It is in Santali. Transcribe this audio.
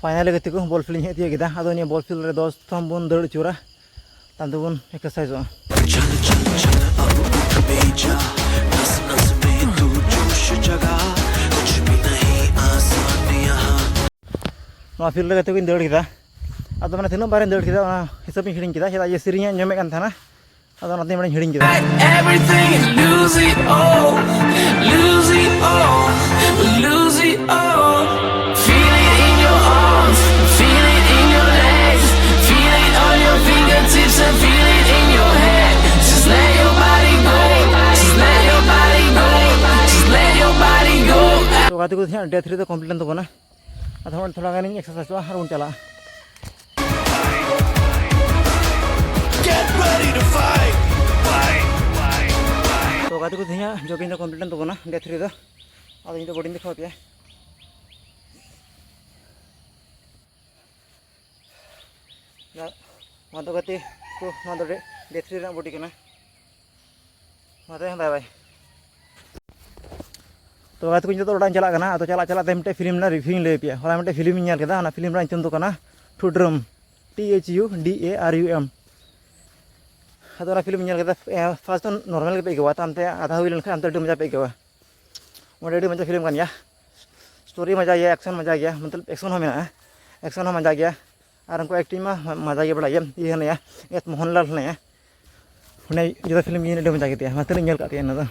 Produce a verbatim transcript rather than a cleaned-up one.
ᱯᱷᱟᱭᱱᱟᱞᱤ ᱜᱟᱛᱮ ᱠᱚ, ᱵᱚᱞ ᱯᱷᱤᱞᱰ ᱤᱧ ᱦᱮᱡ ᱛᱤᱭᱳᱜ ᱠᱮᱫᱟ᱾ ᱟᱫᱚ ᱱᱤᱭᱟᱹ ᱵᱚᱞ ᱯᱷᱤᱞᱰ ᱨᱮ ᱫᱚᱥ ᱛᱷᱚᱢ ᱵᱚᱱ ᱫᱟᱹᱲ ᱟᱹᱪᱩᱨᱟ, ᱛᱟᱭᱚᱢ ᱛᱮᱵᱚᱱ ᱮᱠᱥᱟᱨᱥᱟᱭᱤᱡᱚᱜᱼᱟ᱾ ᱱᱚᱣᱟ ᱯᱷᱤᱞᱰ ᱨᱮ ᱜᱟᱛᱮ ᱠᱚᱧ ᱫᱟᱹᱲ ᱠᱮᱫᱟ᱾ ᱟᱫᱚ ᱢᱟᱱᱮ ᱛᱤᱱᱟᱹᱜ ᱵᱟᱨᱤᱧ ᱫᱟᱹᱲ ᱠᱮᱫᱟ, ᱚᱱᱟ ᱦᱤᱥᱟᱹᱵ ᱤᱧ ᱦᱤᱲᱤᱧ ᱠᱮᱫᱟ, ᱪᱮᱫᱟᱜ ᱡᱮ ᱥᱮᱨᱮᱧ ᱟᱸᱡᱚᱢᱮᱫ ᱠᱟᱱ ᱛᱟᱦᱮᱱᱟ᱾ ᱟᱫᱚ ᱚᱱᱟᱛᱮ ᱢᱟᱱᱮᱧ ᱦᱤᱲᱤᱧ ᱠᱮᱫᱟ᱾ Everything, lose it all, lose it all, lose it all. Feel it in your arms, feel it in your legs, feel it on your fingertips and feel it in your head. Just let your body go, just let your body go, just let your body go. ᱛᱚ ᱜᱟᱛᱮ ᱠᱚ, ᱛᱮᱦᱮᱧᱟᱜ ᱰᱮ ᱛᱷᱨᱤ ᱫᱚ ᱠᱚᱢᱯᱞᱤᱴ ᱮᱱ ᱛᱟᱵᱚᱱᱟ᱾ ᱟᱫᱚ ᱦᱚᱸᱜᱼᱚᱭ ᱛᱷᱚᱲᱟ ᱜᱟᱱᱤᱧ ᱮᱠᱥᱟᱨᱥᱟᱭᱤᱡᱚᱜᱼᱟ ᱟᱨ ᱵᱚᱱ ᱪᱟᱞᱟᱜᱼᱟ᱾ Get ready to fight. Fight, fight, fight. ᱛᱚ ᱜᱟᱛᱮ ᱠᱚ, ᱛᱮᱦᱮᱧᱟᱜ ᱡᱚᱜᱤᱝ ᱫᱚ ᱠᱚᱢᱯᱞᱤᱴ ᱮᱱ ᱛᱟᱵᱚᱱᱟ, ᱰᱮ ᱛᱷᱨᱤ ᱫᱚ᱾ ᱟᱫᱚ ᱤᱧ ᱫᱚ ᱵᱚᱰᱤᱧ ᱫᱮᱠᱷᱟᱣ ᱟᱯᱮᱭᱟ᱾ ᱱᱚᱣᱟ ᱫᱚ ᱜᱟᱛᱮ ᱠᱚ, ᱱᱚᱣᱟ ᱫᱚ ᱰᱮ, ᱰᱮ ᱛᱷᱨᱤ ᱨᱮᱱᱟᱜ ᱵᱚᱰᱤ ᱠᱟᱱᱟ᱾ ᱢᱟ ᱛᱚᱵᱮ, ᱵᱟᱭ ᱵᱟᱭ᱾ ᱛᱚ ᱜᱟᱛᱮ ᱠᱚ, ᱱᱤᱛᱚᱜ ᱫᱚ ᱚᱲᱟᱜ ᱤᱧ ᱪᱟᱞᱟᱜ ᱠᱟᱱᱟ᱾ ᱟᱫᱚ ᱪᱟᱞᱟᱜ ᱪᱟᱞᱟᱜ ᱛᱮ ᱢᱤᱫᱴᱮᱡ ᱯᱷᱤᱞᱢ ᱨᱮᱱᱟᱜ ᱨᱤᱵᱷᱤᱭᱩᱧ ᱞᱟᱹᱭ ᱟᱯᱮᱭᱟ᱾ ᱦᱚᱞᱟ ᱢᱤᱫᱴᱮᱡ ᱯᱷᱤᱞᱢ ᱤᱧ ᱧᱮᱞ ᱠᱮᱫᱟ, ᱚᱱᱟ ᱯᱷᱤᱞᱢ ᱨᱮᱱᱟᱜ ᱧᱩᱛᱩᱢ ᱫᱚ ᱠᱟᱱᱟ ᱴᱷᱩᱰᱨᱩᱢ, ᱴᱤ ᱮᱭᱤᱪ ᱭᱩ ᱰᱤ ᱮ ᱟᱨ ᱭᱩ ᱮᱢ᱾ ᱟᱫᱚ ᱚᱱᱟ ᱯᱷᱤᱞᱢ ᱤᱧ ᱧᱮᱞ ᱠᱮᱫᱟ᱾ ᱮ, ᱯᱷᱟᱥᱴ ᱫᱚ ᱱᱚᱨᱢᱟᱞ ᱜᱮᱯᱮ ᱟᱹᱭᱠᱟᱹᱣᱟ, ᱛᱟᱭᱚᱢ ᱛᱮ ᱟᱫᱷᱟ ᱦᱩᱭ ᱞᱮᱱᱠᱷᱟᱱ ᱛᱟᱭᱚᱢ ᱛᱮ ᱟᱹᱰᱤ ᱢᱚᱡᱟ ᱯᱮ ᱟᱹᱭᱠᱟᱹᱣᱟ᱾ ᱚᱸᱰᱮ ᱟᱹᱰᱤ ᱢᱚᱡᱟ ᱯᱷᱤᱞᱢ ᱠᱟᱱ ᱜᱮᱭᱟ᱾ ᱥᱴᱳᱨᱤ ᱢᱚᱡᱟ ᱜᱮᱭᱟ, ᱮᱠᱥᱚᱱ ᱢᱚᱡᱟ ᱜᱮᱭᱟ, ᱢᱚᱛᱞᱚᱵ ᱮᱠᱥᱚᱱ ᱦᱚᱸ ᱢᱮᱱᱟᱜᱼᱟ, ᱮᱠᱥᱚᱱ ᱦᱚᱸ ᱢᱚᱡᱟ ᱜᱮᱭᱟ᱾ ᱟᱨ ᱩᱱᱠᱩ ᱮᱠᱴᱤᱝ ᱢᱟ ᱢᱚᱡᱟ ᱜᱮ ᱵᱟᱲᱟᱭ ᱜᱮᱭᱟ᱾ ᱤᱭᱟᱹ ᱦᱮᱱᱟᱭᱟ, ᱮᱥ ᱢᱳᱦᱚᱱᱞᱟᱞ ᱦᱮᱱᱟᱭᱟ᱾ ᱚᱱᱮ ᱡᱚᱛᱚ ᱯᱷᱤᱞᱢ ᱜᱮ ᱟᱹᱰᱤ ᱢᱚᱡᱟ ᱜᱮ ᱛᱟᱭᱟ, ᱚᱱᱟᱛᱮ ᱞᱤᱧ ᱧᱮᱞ ᱠᱟᱜ ᱛᱟᱭᱟ ᱚᱱᱟ ᱫᱚ᱾